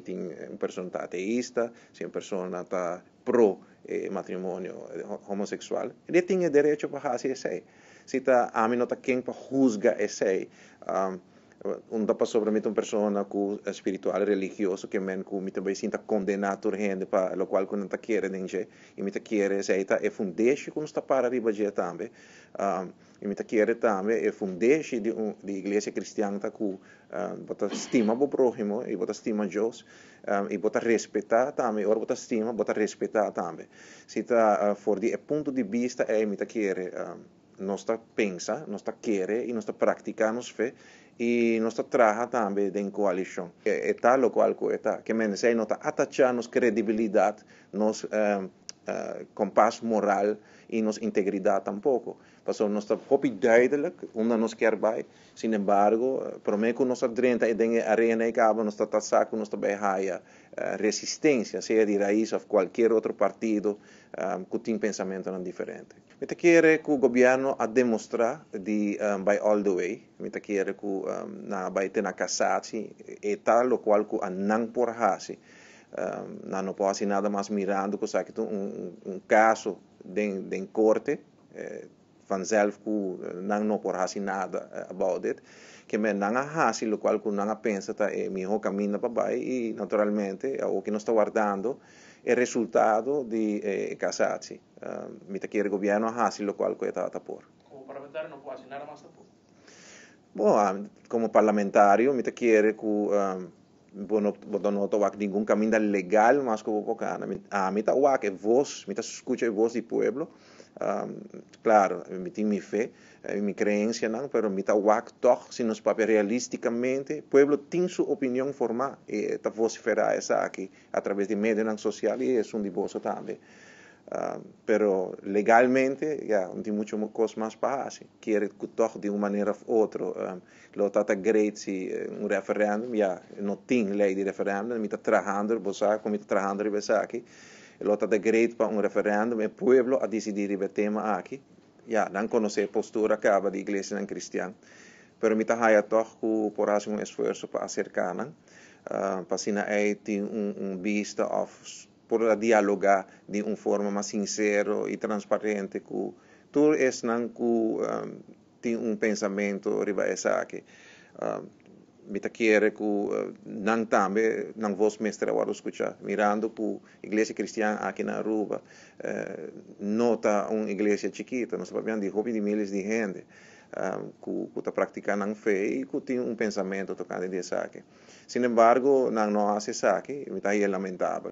tin un persona ta ateista, si un persona ta pro matrimonio homosexual, e tin e derecho pa hasi esei. Si ta ami no ta ken pa husga esei. Unda pasobra mi ta un persona ku spiritual religioso ke men ku mi ta bai sinta kondená tur hende pa lokual ku nan ta kere den dje i mi ta kere esei ta e fundeshi ku nos ta para riba dje tambe. I mi ta kere tambe e fundeshi di un di iglesia kristian ta ku bo ta stima bo próhimo i bo ta stima Dios i bo ta respetá tambe ora bo ta stima bo ta respetá tambe. Si ta for di e punto di bista ei mi ta kere nos ta pensa, nos ta kere i nos ta praktiká nos fe i nos ta traha tambe den koalishon. E ta lokual ku e ta. Ke men esei no ta atachá nos kredibilidat, nos kompas moral i nos integridat tampoko. Pasobra nos ta hopi duidelijk unda nos kier bai. Sin embargo, promé ku nos a drenta den e arena ei kaba nos ta ta sa ku nos ta bai haya resistensia, sea di Raiz òf kualkier otro partido ku tin pensamentonan diferente. Mi ta kere ku gobièrnu a demostrá di bai all the way. Mi ta kere ku nan a bai te na kasatsi. E ta lokual ku a nan por hasi. Nan no por hasi nada mas mirando ku esaki ta un kaso den korte. Vanzelf ku nan no por hasi nada about it. Ke men nan a hasi lokual ku nan a pensa ta e mihó kaminda pa bai i naturalmente awoki nos ta wardando e resultado di e kasatsi. Mi ta kere gobièrnu a hasi lokual ku e tabata por. Komo parlamentario no por hasi nada mas tampoco? Bon, komo parlamentario mi ta kere ku bo no bo no ta wak ningun kaminda legal mas ku bo por kana. Ami ta wak e vos, mi ta skucha e vos di pueblo. Klaro, mi tin mi fe, mi kreensianan, pero mi ta wak tòg si nos papia realistikamente, pueblo tin su opinion formá i ta vosiferá esaki a traves di medionan sosial i esun di boso tambe. Pero legalmente ya no tin mucho kos mas pa hasi. Kere ku tòg di un manera òf otro lo ta ta great si un referendum, ya no tin lei di referendum, mi ta trahando, bo sa ku mi ta trahando riba esaki, lo ta ta great pa un referendum, e pueblo a disidí riba e tema aki, ya nan konosé e postura kaba di iglesianan kristian, pero mi ta haya tòg ku por hasi un esfuerso pa aserká nan, pa asina ei tin un bista òf por a dialogá di un forma mas sinsero i transparente ku tur esnan ku tin un pensamentu riba esaki. Mi ta kere ku nan tambe nan vos mester a wòrdu skuchá, mirando ku iglesia kristian aki na Aruba no ta un iglesia chikito, nos ta papiando di hopi di miles di hende ku ta praktiká nan fe i ku tin un pensamentu tokante di esaki. Sin embargo, nan no a hasi esaki, mi ta haña lamentabel.